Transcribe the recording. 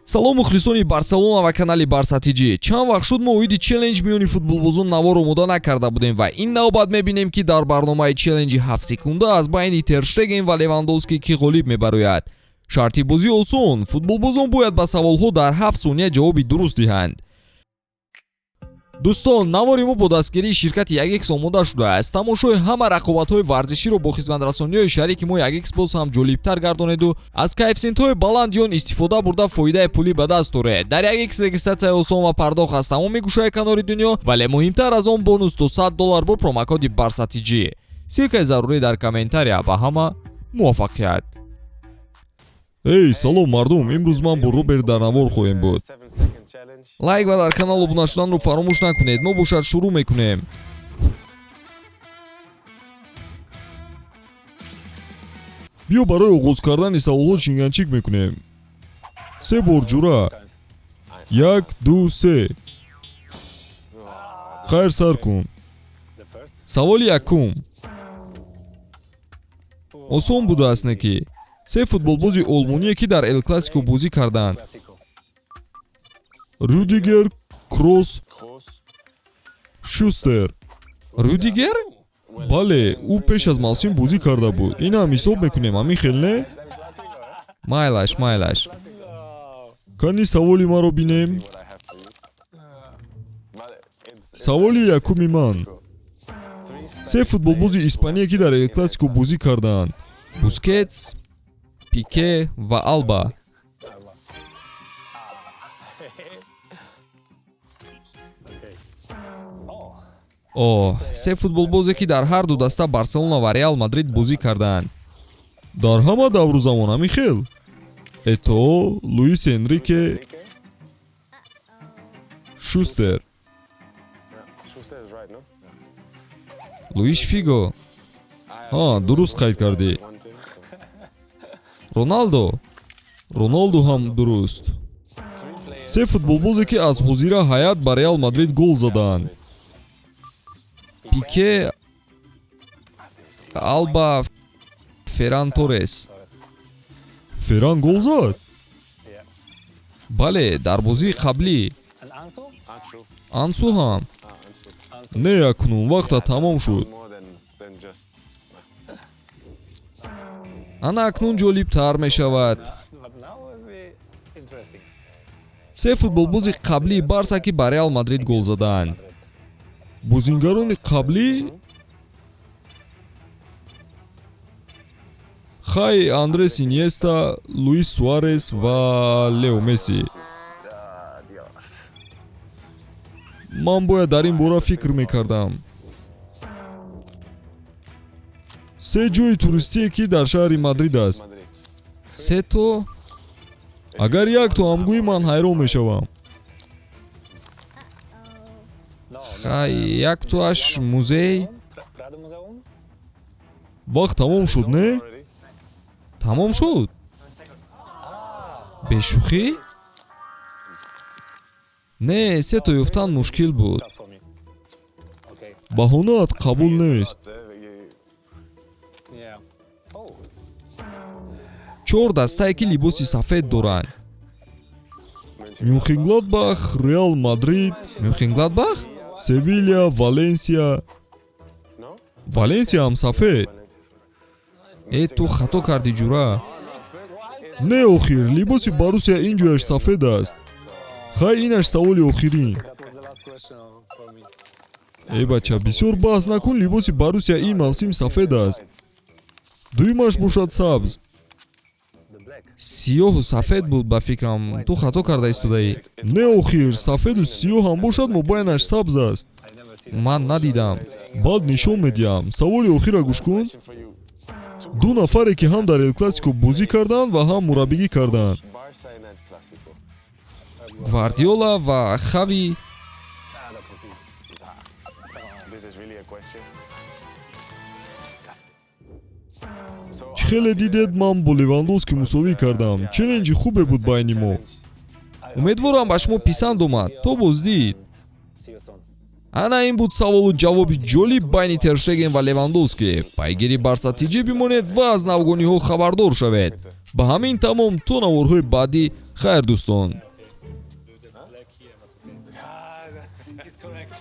Салом, мухлисони Барселона ва канали Барса ТЖ. Чанд вақт шуд, мо оиди челлендж миёни футболбозон навор омода накарда будем ва ин навбат мебинем, ки дар барномаи челленҷи 7 секунда аз байни Терштеген ва Левандовский кӣ ғолиб мебарояд. Шарти бозӣ осон: футболбозон бояд ба саволҳо дар 7 сония ҷавоби дуруст диҳанд. Дӯстон, навори мо бо дастгирии ширкати 1X омода шудааст. Тамошои ҳама рақобатҳои варзиширо бо хизматрасониҳои шарики мо 1X боз ҳам ҷолибтар гардонеду аз коэффисиентҳои баланди он истифода бурда, фоидаи пулӣ ба даст оред. Дар 1X регистратсияи осон ва пардохт аз тамоми гӯшаи канори дунё, вале муҳимтар аз он, бонус то 100 доллар бо промокоди Барса ТЖ. Ссылкаи зарурӣ дар комментария. Ба ҳама муваффақият! Эй, салом, мардум! Имрӯз ман бо Роберт дар навор хоҳем буд. Лайк ва дар канал обуна шуданро фаромӯш накунед. Мо бошад шурӯъ мекунем. Биё, барои оғоз кардани саволҳо чинганчик мекунем. Се бор, ҷура. Як, ду, се. Хайр, сар кун. Саволи якум осон будааст, не ки? Се футболбози олмоние, ки дар Эл Классико бозӣ карданд. Рюдигер, Кросс, Шустер. Рюдигер? Бале, ӯ пеш аз мавсим бозӣ карда буд. Инам ҳисоб мекунем, ҳамин хел, не? Майлаш, майлаш. Кани, саволи маро бинем. Саволи якуми ман: се футболбози испание, ки дар Эл Классико бозӣ кардаанд. Бускетс, Пике ва Алба. О, се футболбозе, ки дар ҳар ду даста Барселона ва Реал Мадрид бозӣ кардаанд. Дар ҳама давру замон, ҳамин хел? Этоо, Луис Энрике, Шустер. Луиш Фиго. Ҳа, дуруст қайд кардӣ. Роналдо. Роналду ҳам дуруст. Се футболбозе, ки аз ҳозира ҳайат ба Реал Мадрид гол задаанд. Пике, Алба, Ферран Торрес. Ферран гол зад? Бале, дар бозии қаблӣ. Ансу ҳам. Не, акнун вақта тамом шуд. Ана акнун ҷолибтар мешавад. Се футболбози қаблии Барса, ки ба Реал Мадрид гол задаанд. Бозингарони қаблӣ? Хай, Андрес Иньеста, Луис Суарес ва Лео Месси. Ман бояд дар ин бора фикр мекардам. Се ҷои туристие, ки дар шаҳри Мадрид аст. Се то? Агар якто ҳам гӯӣ, ман ҳайрон мешавам. Хай, яктоаш музей. Вақт тамом шуд, не? Тамом шуд? Бешӯхӣ? Не, се то ёфтан мушкил буд. Баҳонаат қабул нест. Чор дастае, ки либоси сафед доранд. Мюнхенгладбах, Реал Мадрид. Мюнхенгладбах? Севилия, Валенсия. Валенсия ҳам сафед. Э, ту хато кардӣ, ҷура. Не, охир либоси Барусия ин ҷояш сафед аст. Хай, инаш саволи охирин. Э, бача, бисёр баҳс накун. Либоси Барусия ин мавсим сафед аст, дуюмаш бошад сабз. Сиёҳу сафед буд, ба фикрам. Ту хато карда истодаӣ. Не, охир сафеду сиёҳ ҳам бошад, мобайнаш сабз аст. Ман надидам. Баъд нишон медиҳам. Саволи охира гӯш кун. Ду нафаре, ки ҳам дар Эл Классико бозӣ карданд ва ҳам мураббигӣ карданд. Гвардиола ва Хави. Чӣ хеле дидед, ман бо Левандовски мусовӣ кардам. Челленҷи хубе буд байни мо. Умедворам, ба шумо писанд омад. То боздид. Ана ин буд саволу ҷавоби ҷолиб байни Терштеген ва Левандовски. Пайгири Барса ТЖ бимонед ва аз навгониҳо хабардор шавед. Ба ҳамин тамом, то наворҳои баъдӣ. Хайр, дӯстон. It's correct.